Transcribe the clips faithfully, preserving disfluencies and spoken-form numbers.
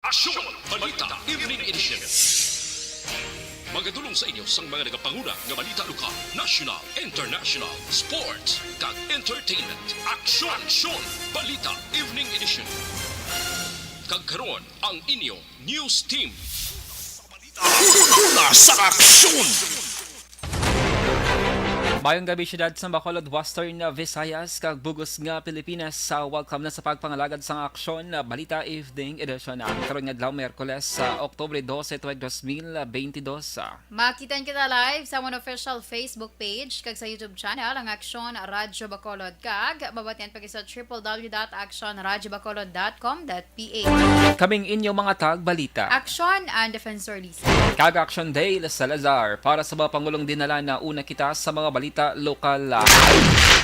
Aksyon! Balita Evening Edition. Magadulong sa inyo sang mga nagapanguna nga balita lokal, national, international, sports, kag entertainment. Aksyon! Aksyon! Balita Evening Edition. Kag karon, ang inyo news team. Una sa aksyon! Mayong gabi, siyudad sa Bacolod, Western Visayas, kag bug-os nga Pilipinas. Sa welcome na sa pagpangalagad sang aksyon na Balita Evening Edition. Ang karon nga adlaw, Miyerkules, sa Oktubre dose, tuig dos mil bentidós. Makitan kita live sa amon official Facebook page kag sa YouTube channel, ang Aksyon Radyo Bacolod, kag mabatian pa sa triple W dot action radyo bacolod dot com dot P H. Kaming inyo mga tagbalita. Aksyon and Defensor Lisa. Kag Action Dale Salazar para sa mga pangulong dinala na una kita sa mga balita lokal.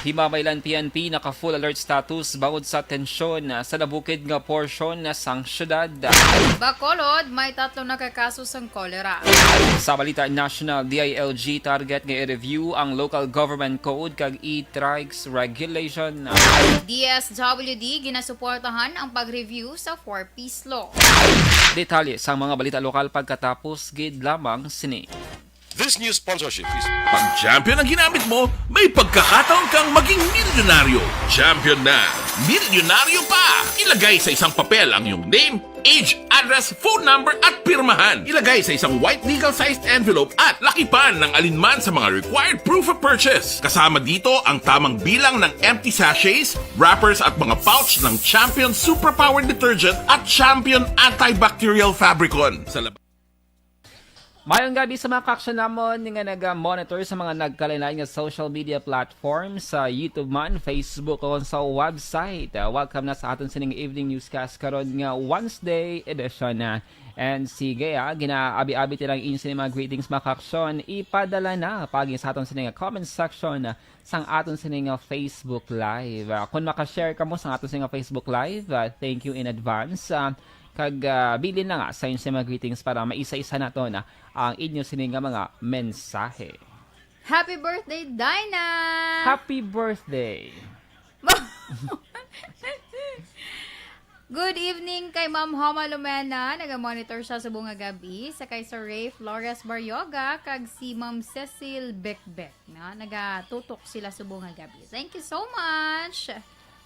Himamaylan P N P naka full alert status bangod sa tensyon sa nabukid nga porsyon sang syudad. Bacolod, may tatlo na ka kaso sang kolera. Sa balita national, D I L G target nga i-review ang local government code kag e-trikes regulation. D S W D ginasuportahan ang pag-review sa four Ps law. Detalye sang mga balita lokal pagkatapos gid lamang sini. This news sponsorship is Pag champion ang ginamit mo, may pagkakataon kang maging milyonaryo. Champion na, milyonaryo pa! Ilagay sa isang papel ang iyong name, age, address, phone number, at pirmahan. Ilagay sa isang white legal-sized envelope at lakipan ng alinman sa mga required proof of purchase. Kasama dito ang tamang bilang ng empty sachets, wrappers, at mga pouch ng Champion Superpower Detergent at Champion Antibacterial Fabricon. Sa lab- Mayong gabi sa mga kaaksyon namon nga naga-monitor sa mga nagkalain-lain nga social media platforms, sa YouTube man, Facebook, o sa website. Ah, welcome na sa aton sining evening newscast karon nga Wednesday edition na. And sige, ah, ginaabi-abi ti lang inyo sini mga greetings, mga kaaksyon. Ipadala na pagi sa aton sini nga comment section, ah, sang aton sini nga Facebook Live. Ah, kung maka-share kamo sang aton sini nga Facebook Live, ah, thank you in advance. Ah, kag, ah, bilin na nga sa inyo sini mga greetings para maisa-isa naton, ah, ang inyo sini nga mga mensahe. Happy birthday, Dinah! Happy birthday! Good evening kay Ma'am Homa Lumena, naga-monitor siya subong nga gabi, sa kay Sir Ray Flores Baryoga, kag si Ma'am Cecil Bekbek, no? Nagatutok sila subong nga gabi. Thank you so much.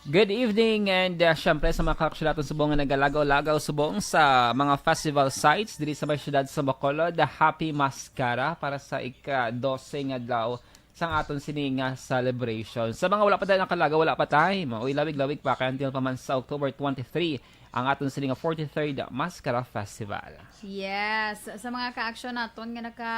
Good evening, and, uh, syempre sa mga kaaksyon naton subong nga nagalagaw-lagaw subong sa mga festival sites diri sa may siyudad sa Bacolod, happy Maskara para sa ika-dose nga adlaw sang aton sini nga celebration. Sa mga wala pa tayo nakalagaw, wala pa time. Uy, lawig-lawig pa, kay until pa man sa October twenty-three ang aton sini nga forty-third Maskara Festival. Yes, sa mga kaaksyon naton nga naka,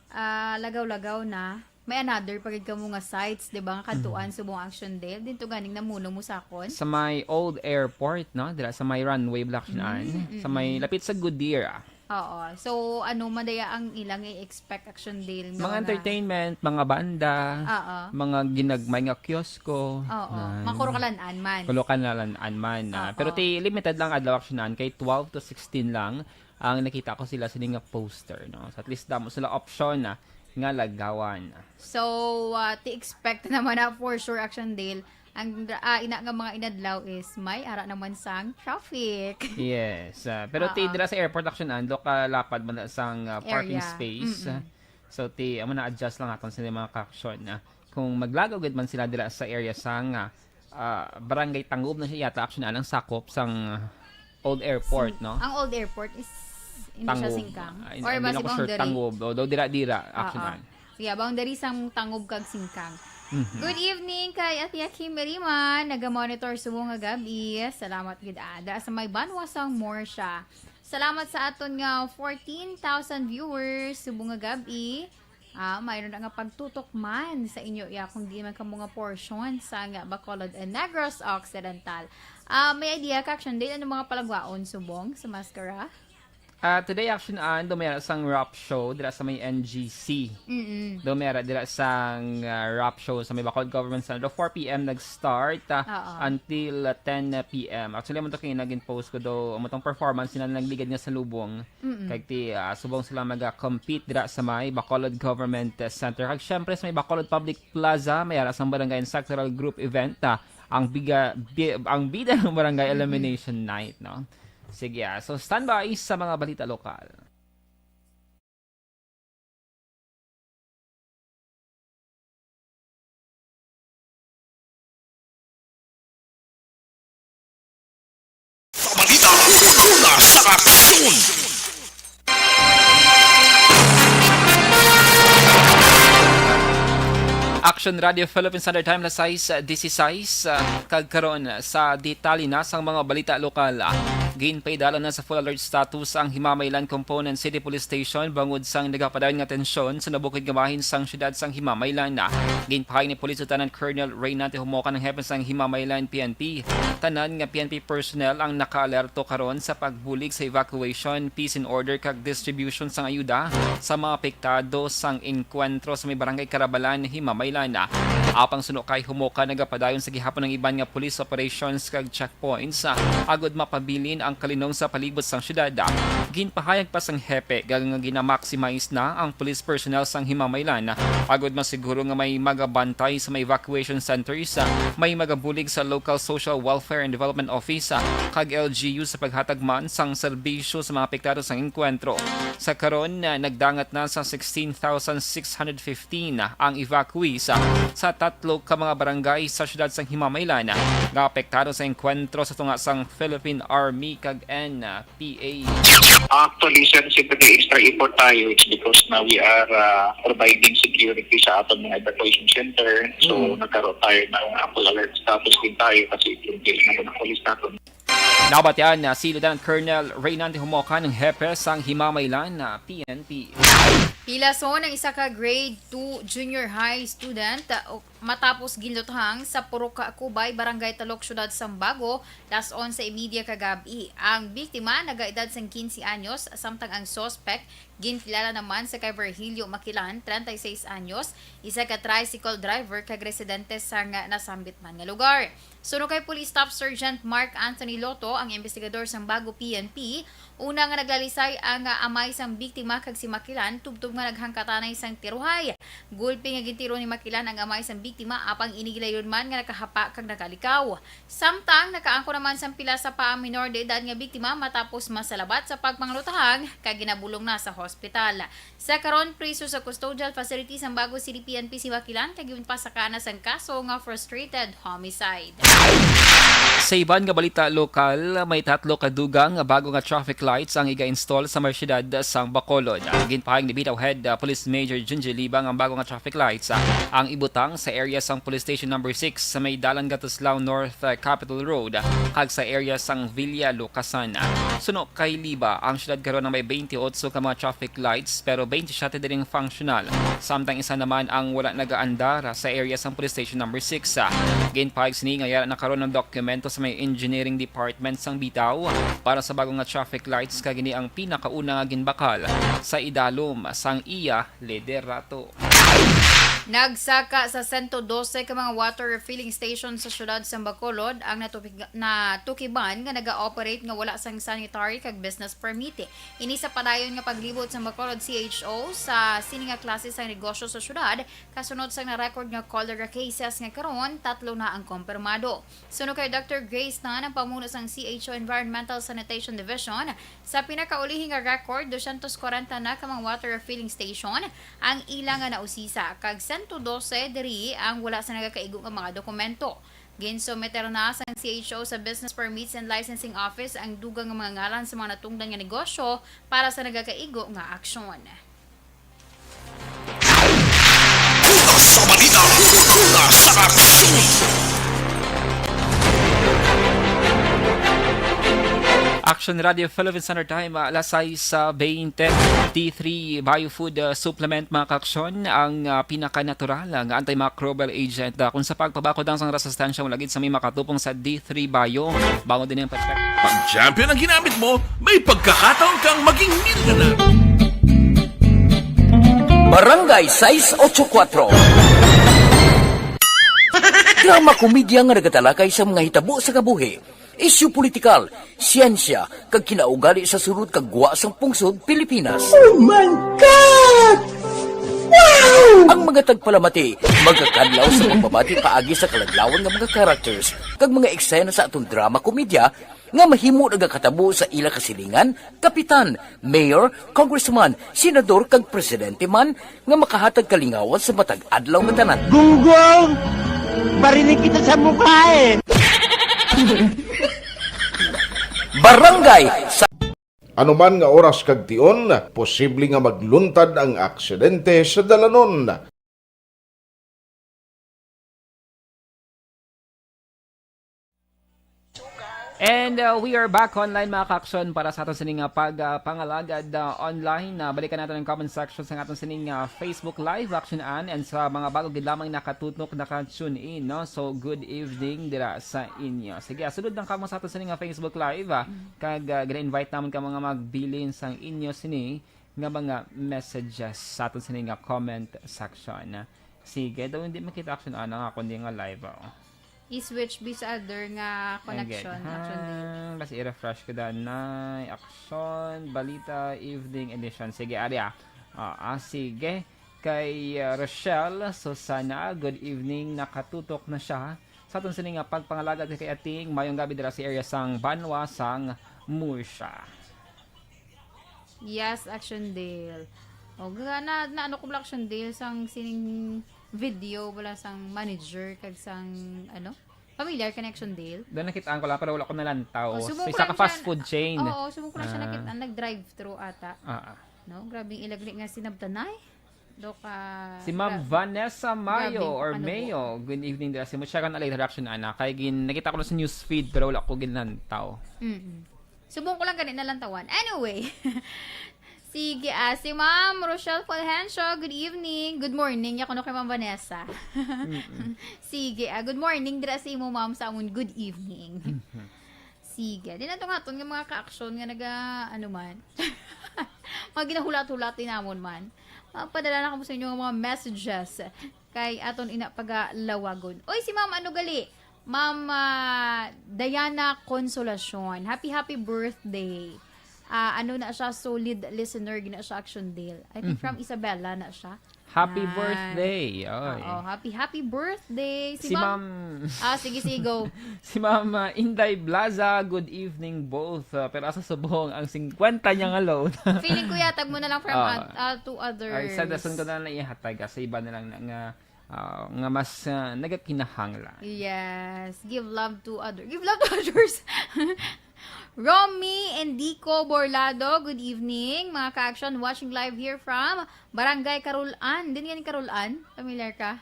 ah, lagaw-lagaw na, may another pa gid kamo nga sites, di ba, nga kadtuan Mhm. subong Action Dale. Dinto ganing namuno mo sa akon. Sa may old airport, no? Dira sa may runway, Black Shinaan. Mm, Sa may mm. lapit sa Goodyear, ah. Oo. So, ano man daya ang ilang i-expect, Action Dale, nga Mga mga entertainment, mga banda, Oo. mga ginagmay nga kiosko, Oo. na Makuro kalan-an man. Kuro kalan-an man, ah. Oo. Pero ti limited lang adlaw, Action Dale, kay twelve to sixteen lang ang nakita ko sila sini nga poster, no? So, at least damo sila option na nga lagawan. So, ah, ti expect naman na for sure, Action Dale, ang, ah, ina nga mga inadlaw is may ara naman sang traffic. Yes, ah, pero ti Oo. dira sa airport, Action Dale, kalapad man na sang, ah, parking Area. space. Mm-mm. So, ti, amo na, adjust lang aton sa mga kaaksyon, ah. Kung maglagaw gid man sila dira sa area sang, ah, ah, Barangay Tangub na siya yata, Action Dale, ang sakop sang, ah, old airport, Sing-, no? ang old airport is, hindi siya Tangub. Singkang? Ay, Or hindi basi lang ko sure, boundary? Tangub. Although dira-dira, Action Oo. Dale. Yeah, boundary sang Tangub kag Singkang. Mhm. Good evening kay Ate Kim Meriman, naga-monitor subong nga gabi. Salamat gid, ah. Dira sa may banwa sang Morsha. Salamat sa aton nga fourteen thousand viewers subong nga gabi. Ah, mayroon na nga pagtutok man sa inyo, ya, kung di man kamo nga portion sa nga Bacolod and Negros Occidental. Ah, may idea ka, Action Dale, ano mga palagwaon subong sa Maskara? Ah, today, Action Dale, dumera sang rap show dira sa may N G C. Mm-mm. Dumera dira sang, ah, rap show sa may Bacolod Government Center. Four p m nag-start, ah, Oo. until, ah, ten p m. Actually, amo to kay naging post ko do, amo tong performance nila nagligad nga sa lubong. Mm-mm. Kag ti, ah, subong sila maga-compete dira sa may Bacolod Government, ah, Center. Kag syempre sa may Bacolod Public Plaza, may ara sang Barangay and Sectoral Group event, ah, ang biga-, bi-, ang bida ng Barangay Mm-mm. Elimination Night, no? Sige, ah. So, standby sa mga balita lokal. Sa balita, una sa aksyon. Action Radio Philippines Standard Time, alas sais dieciséis, ah, kag karon sa detalye na sang mga balita lokal. Ginpaidala na sa full alert status ang Himamaylan Component City Police Station bangod sang nagapadayon nga tensyon sa nabukid nga bahin sang siyudad sang Himamaylan. Ginpahayag ni Police Lieutenant Colonel Reynante Humocan, ang hepe sang Himamaylan P N P. Tanan nga P N P personnel ang nakaalerto karon sa pagbulig sa evacuation, peace and order, kag distribution sang ayuda sa mga apektado sang engkwentro sa may Barangay Carabalan, Himamaylan. Apang suno kay Humocan, nagapadayon sa gihapon ang iban nga police operations kag check points, ah, agud mapabilin ang kalinong sa palibot sang siyudad. Ginpahayag pa sang hepe nga, nga gina-maximize na ang police personnel sang Himamaylan, agud masiguro nga may magabantay sa mga evacuation centers, ah, may magabulig sa Local Social Welfare and Development Office, ah, kag L G U sa paghatag man sang serbisyo sa mga apektado sang engkwentro. Sa karon, ah, nagdangat na sa sixteen thousand six hundred fifteen ang evacuees, ah, sa tatlo ka mga barangay sa siyudad sang Himamaylan, ah, nga apektado sa engkwentro sa tunga sang Philippine Army kag N P A. Actually, sir, siyempre may extra effort tayo. It's because na we are, ah, providing security sa aton mga evacuation center. So, Mm. nagkaroon tayo ng, ah, full alert status din tayo kasi yung kailangan ng police natin. Nabatian na si Lieutenant Colonel Reynante Humocan, ang hepe sang Himamaylan na P N P. Pilason ang isa ka grade two junior high student, uh, matapos ginluthang sa Purok Cubay, Barangay Talok, Siyudad Sambago, las onse y media kagab-i. Ang biktima nagaedad sang quince anyos, samtang ang suspect ginkilala naman sa kay Virgilio Makilan, treinta y seis anyos, isa ka tricycle driver kag residente sang nasambit man nga lugar. Suno kay Police Staff Sergeant Mark Anthony Lotto, ang investigador sang Bago P N P, una nga naglalisay ang, ah, amay sang biktima kag si Makilan tubtob nga naghangkatanay sang tiruhay. Gulpi nga gintiro ni Makilan ang amay sang biktima, apang ini gilayon man nga nakahapa kag nakalikaw. Samtang nakaangkon naman sang pila sa pa ang minor de edad nga biktima matapos masalabat sa pagpanglutahang kag ginabulong na sa hospital. Sa karon, priso sa custodial facility sang Bago City P N P si Makilan kag ginpasaka na sang kaso nga frustrated homicide. Sa iban nga balita lokal, may tatlo ka dugang nga bago nga traffic lights ang iga-install sa may siyudad sang Bacolod. Ginpahayag ni Bitaw Head, uh, Police Major Junji Libang ang bago nga traffic lights, uh, ang ibutang sa area sang Police Station Number Six sa may Dalan Gatuslao North, uh, Capitol Road, uh, kag sa area sang Villa Lucasan. Suno kay Liba, ang siyudad karon ang may twenty-eight ka mga traffic lights, pero twenty-seven diri ang functional, samtang isa naman ang wala nagaandar sa area sang Police Station Number Six. Ginpahayag sini nga yara na karon ang dokumento sa may engineering department sang Bitaw para sa bago nga traffic lights, kag ini ang pinakauna nga ginbakal sa idalom sang iya liderato. Nagsaka sa sento dose ka mga water refilling station sa siyudad sang Bacolod ang natupig-, natukiban nga naga-operate nga wala sang sanitary kag business permit. Ini sa padayon nga paglibot sang Bacolod C H O sa sini nga klase sang negosyo sa siyudad, kasunod sang na-record nga cholera cases nga karon tatlo na ang kompirmado. Suno kay Doctor Grace Tan, ang pamuno sang C H O Environmental Sanitation Division, sa pinakaulihi nga record, dosyentos kwarenta na ka mga water refilling station ang ila nga nausisa, kag sento dose diri ang wala sa nagakaigo nga mga dokumento. Ginsumiter na sang C H O sa Business Permits and Licensing Office ang dugang nga mga ngalan sa mga natungdan nga negosyo para sa nagakaigo nga aksyon. Una sa balita, una sa aksyon. Action Radio Philippine Standard Time, ah, alas sais, ah, veinte. D three Biofood, ah, Supplement, mga kaaksyon, ang, ah, pinakanatural nga antimicrobial agent, ah, kung sa pagpabakod lang sang resistensyang ulagid sa may makatupong sa D three Bio. Bangod din ang perpek- Pag champion ang ginamit mo, may pagkakataon kang maging milyonaryo. Barangay sais ocho kuatro. Drama komedya nga nagatalakay sa mga hitabo sa kabuhi, isyu politikal, siyensya, kag kinaugali sa sulod kag gwa sang pungsod Pilipinas. Oh my God! Wow! Ang mga tagpalamati magakadlaw sa pagbabati paagi sa kaladlawan nga mga characters kag mga eksena sa aton drama komedya nga mahimo nagakatabo sa ila kasilingan, kapitan, mayor, congressman, senador, kag presidente man nga makahatag kalingawan sa matag adlaw nga tanan. Gunggong! Barinig kita sa mukha eh! Barangay sa Anuman nga oras kag tion, posible nga magluntad ang aksidente sa dalanon. And, uh, we are back online, mga ka-aksyon, para sa aton sining, uh, pag, uh, pangalagad, uh, online. Uh, balikan natin ang comment section sa aton sining, uh, Facebook Live, Action Ann. And sa mga bago gid lamang nakatutok, naka-tune in, no? So, good evening dira sa inyo. Sige, ah, sunod lang kamo sa aton sining, uh, Facebook Live, ah. Kag, uh, gina-invite naman ka mga magbilin sang inyo sini nga mga messages sa aton sini nga comment section. Sige, daw hindi makita, Action Ann, ang akon di nga live, oh. I-switch bi sa other nga connection, Action Dave. Basta i-refresh ko danay. Action, Balita, Evening Edition. Sige, ari, ah. Ah, ah, sige. Kay, ah, Rochelle Susana, good evening. Nakatutok na siya sa aton sini nga pagpangalagad kay ating mayong gabi dira sa area sang Banwa sang Murcia. Yes, Action Dale. O, ga-, na, na ano ko bala, Action Dale, sang sining video bala sang manager kag sang, ano? Familiar ka ni Action Dale? Doon nakitaan ko lang, pero wala ko nalantaw. Oh, subong Sa ko isa lang ka fast siya, food chain. Oo, subong ko lang siya Ah. nakita, nag-drive-thru ata. Ah, ah. No, grabe ang ilagli nga sinabtanay. Do ka, Si Ma'am gra-, Vanessa Mayo grabe, or kakanubo. Mayo, good evening dira. Si Mucha kan alay interaction ana kay gin nakita ko na sa news feed pero wala ko ginlantaw. Mm-mm. Subong ko lang gani nalantawan. Anyway. Sige, ah, si Ma'am Rochelle Fulgencio, good evening. Good morning. Ya kuno kay Ma'am Vanessa. Mm-mm. Sige, ah, good morning dira sa imo, ma'am, sa amon good evening. Mhm. Sige, di na to nga aton nga mga ka-action nga naga, ano man. Mga ginahulat-hulat din namon man. Mapadala na kamo sa inyo nga mga messages. Kay aton ina pagalawagon. Oy, si Ma'am, ano gali? Ma'am, ah, Diana Consolacion. Happy, happy birthday. Ah, ano na siya, solid listener, gina siya, Action Dale. I think Mhm. from Isabela na siya. Happy Yan. birthday. Oy. Oo, happy, happy birthday. Si Si Ma'am Ma'am Ah, sige, sige, go. Si Ma'am, ah, Inday Blaza, good evening both. Ah, pero asa subong ang singkwenta niya nga load? Feeling ko yatag mo na lang from Ah. oth-, ah, to others. Ay, sa dason ko na lang ihatag, ah, sa iba na lang na, nga, ah, nga mas, ah, nagakinahanglan. Yes, give love to other-, give love to others. Romy and Dico Borlado, good evening. Mga ka-action, watching live here from Barangay Carolan. Din yan, Carolan? Familiar ka?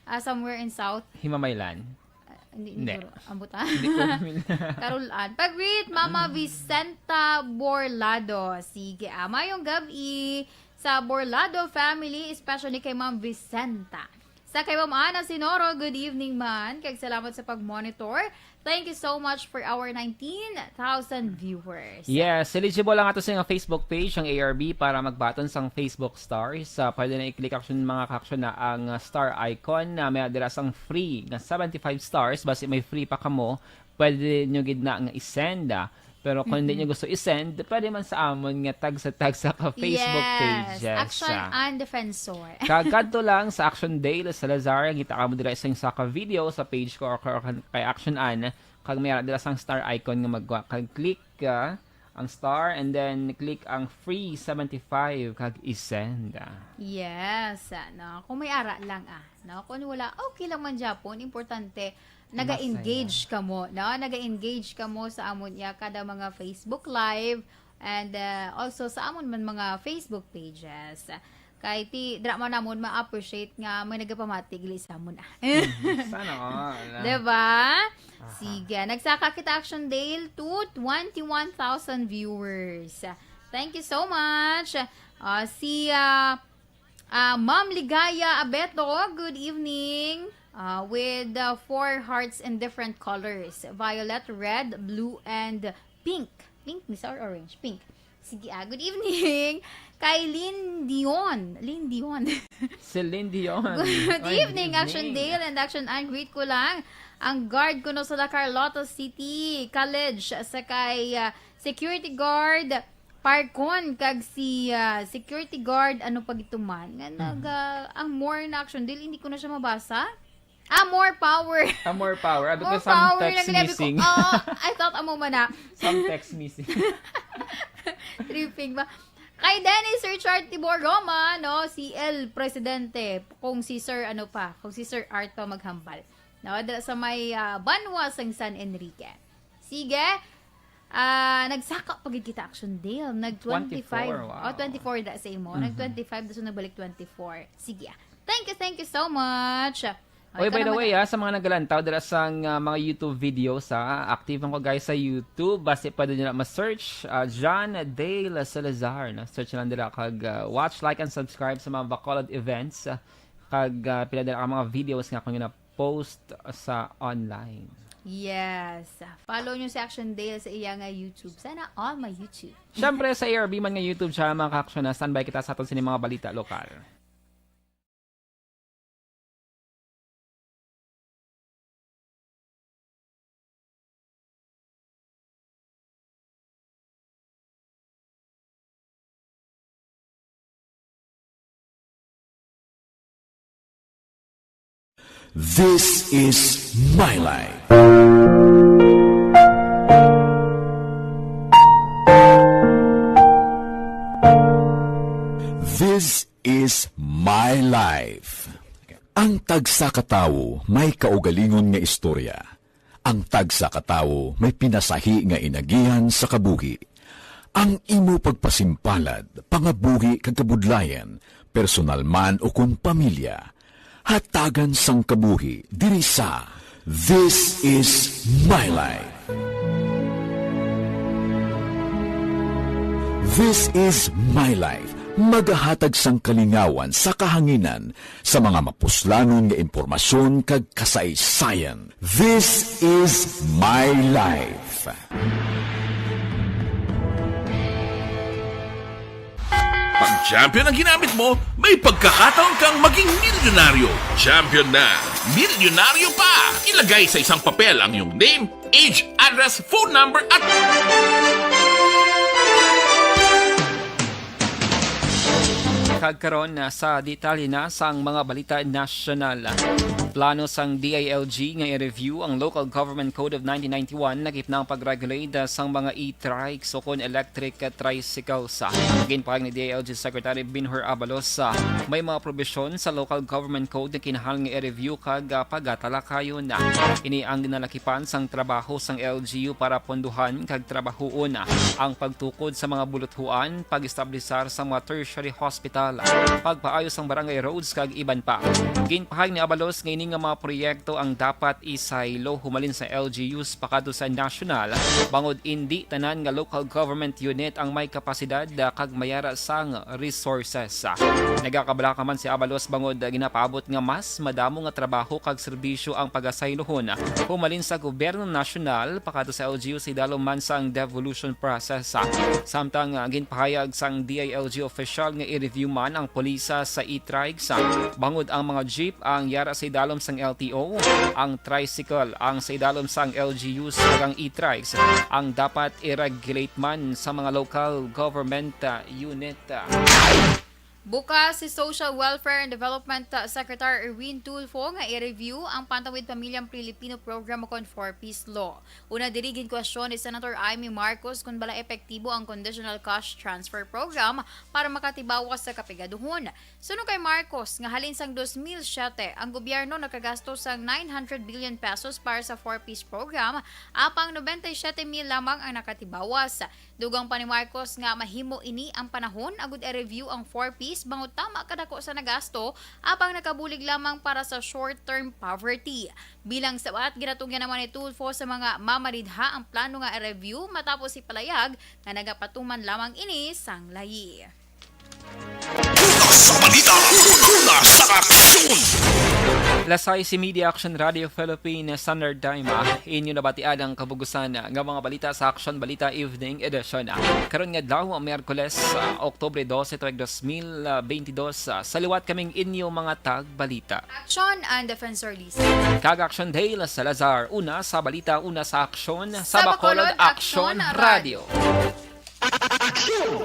Ah, somewhere in South? Himamaylan? Ah, hindi, hindi Hindi. Carolan. Ambot, ah. Hindi ko familiar. Carolan. Pag-greet, Mama Vicenta Borlado. Sige, ah, mayong gabi sa Borlado family, especially kay Ma'am Vicenta. Sa kay Ma'am Ana Sinoro, good evening man. Kag salamat sa pag-monitor. Thank you so much for our nineteen thousand viewers. Yes, eligible lang ato sa inyong Facebook page, ang A R B, para magbaton sang Facebook stars. Ah, pwede na i-click, action, mga ka-action, na ang, ah, star icon na may dira sang free nga seventy-five stars. Basi may free pa kamo, pwede nyo gid na nga i-send, ah. Pero kung hindi Mm-mm. nyo gusto i-send, pwede man sa amon nga tagsa-tagsa ka Facebook Yes, pages, Action ah. Ann Defensor. Kag kadto lang sa Action Dale Salazar, ang kita ka mo dira sa isa ka video sa page ko or kay Action Ann. Kag may ara dira sang star icon nga magwa-, kag click ka ang star and then click ang free seventy-five kag i-send, ah. Yes, ah, no? Kung may ara lang, ah, no? Kung wala, okay lang man gyapon. Importante, naga-engage Masaya. kamo, no? Naga-engage kamo sa amon iya kada mga Facebook Live and, uh, also sa amon man mga Facebook pages. Kay ti, dira man namon ma-appreciate nga may nagapamati gali sa amon, ah. Mhm. Sana all. Diba? Aha. Sige, nagsaka kita, Action Dale, to twenty-one thousand viewers. Thank you so much. Ah, si, ah, ah, Ma'am Ligaya Abeto, good evening. Ah, with, ah, four hearts in different colors, violet, red, blue, and pink. Pink, Miss, or orange? Pink. Sige, ah, good evening kay Lynn Dion. Lynn Dion. Si Lynn Dion. Good Ay, evening, good Action evening. Dale and Action Ann. Greet ko lang ang guard ko no sa La Carlota City College, sa kay, ah, security guard Parcon, kag si, ah, security guard, ano pa gituman? Nga Mhm. nag, ah, ang more na, Action Dale, hindi ko na siya mabasa. Ah, more power. Ah, more power. Ah, because More some power text lang, grabe ko. missing. Oo, I thought amo man na. Some text missing. Tripping ba? Kay Dennis Richard Tibor Roma, no, C L Presidente, kung si Sir ano pa, kung si Sir Art pa maghambal. No, dala sa may, ah, banwa sang San Enrique. Sige. Ah, nagsaka pa gid kita, Action Dale. Nag twenty-five. Twenty-four, wow. Oh, twenty-four da sa imo. Mhm. Nag twenty-five, dason nagbalik twenty-four. Sige. Thank you, thank you so much. Oh, Oy, ikaw by the naman, way, ah. ah, sa mga nagalantaw dira sang, ah, mga YouTube video sa, active man ko, guys, sa YouTube. Basi pwede nyo na ma-search, ah, John Dale Salazar, no? Search lang dira kag, ah, watch, like, and subscribe sa mga Bacolod events, ah, kag, ah, pila dira ka mga videos nga akong gina-post sa online. Yes. Follow nyo si Action Dale sa iya nga YouTube. Sana all my YouTube. Siyempre, sa A R B man nga YouTube channel, mga ka-action, na standby kita sa aton sini mga balita lokal. This is my life. This is my life. Ang tagsa ka tawo may kaugalingon nga istorya. Ang tagsa ka tawo may pinasahi nga inagihan sa kabuhi. Ang imo pagpasimpalad, pangabuhi kag kabudlayan, personal man ukon pamilya, hatagan sang kabuhi diri sa This Is My Life. This Is My Life, magahatag sang kalingawan sa kahanginan sa mga mapuslanon nga impormasyon kag kasaysayan. This Is My Life. Pag champion ang ginamit mo, may pagkakataon kang maging milyonaryo. Champion na, milyonaryo pa! Ilagay sa isang papel ang iyong name, age, address, phone number, at Kag karon, ah, sa detalye na sang mga balita nasyonal. Plano sang D I L G nga i-review ang Local Government Code of nineteen ninety-one nga gipnang pag-regulate, ah, sang mga e-trikes ukon electric, ah, tricycles. Ginpahayag ni D I L G Secretary Binhur Abalos, ah, may mga probisyon sa Local Government Code nga kinahanglan nga i-review kag, ah, pagatalakayon. Ini ang ginalakipan sang trabaho sang L G U para pondohan kag trabahoon ang pagtukod sa mga buluthuan, pag-establisar sa mga tertiary hospital, pagpaayo sang barangay roads, kag iban pa. Ginpahayag ni Abalos nga ini nga mga proyekto ang dapat isaylo humalin sa L G Us pakadto sa nasyonal, bangod indi tanan nga local government unit ang may kapasidad, ah, kag mayara sang resources. Nagakabalaka man si Abalos bangod ginapaabot nga mas madamo nga trabaho kag serbisyo ang pagasaylohon humalin sa gobyerno nasyonal pakadto sa L G U sa idalom man sang devolution process. Samtang, ah, ginpahayag sang D I L G official nga i-review man ang polisa sa e-trikes, ah, bangod ang mga jeep ang yara sa idalom sang L T O, ang tricycle ang sa idalom sang L G Us, kag ang e-trikes ang dapat i-regulate man sa mga local government, ah, unit. Bukas si Social Welfare and Development Secretary Erwin Tulfo nga i-review ang Pantawid Pamilyang Pilipino Program ukon four Ps Law. Una diri, ginkwestiyon ni Senator Imee Marcos kon bala epektibo ang Conditional Cash Transfer Program para makatibawas sa kapigaduhon. Suno kay Marcos, nga halin sang dos mil siete, ang gobyerno nakagasto sang nine hundred billion pesos para sa four Ps Program, apang nobenta y siyete mil lamang ang nakatibawas. Dugang pa ni Marcos nga mahimo ini ang panahon agud i-review ang four Ps bangod tama kadako sa nagasto, apang nakabulig lamang para sa short-term poverty. Bilang sabat, ginatugyan naman ni Tulfo sa mga mamaridha ang plano nga i-review matapos ipalayag nga nagapatuman lamang ini sang layi. Una sa balita, una sa aksyon. Lasay si Media Action Radio Philippines, Standard Time, ah, inyo nabatian ang kabugusan nga mga balita sa Action Balita Evening Edition. Karon nga adlaw, Miyerkules, ah, Oktubre dose, tuig dos mil beintidos, ah, sa liwat kaming inyo mga tagbalita. Action and Defensor Lisa. Kag Action Dale Salazar. Una sa balita, una sa aksyon, sa Sa Bacolod Bacolod Action Action Radio. Radio. Aksyon!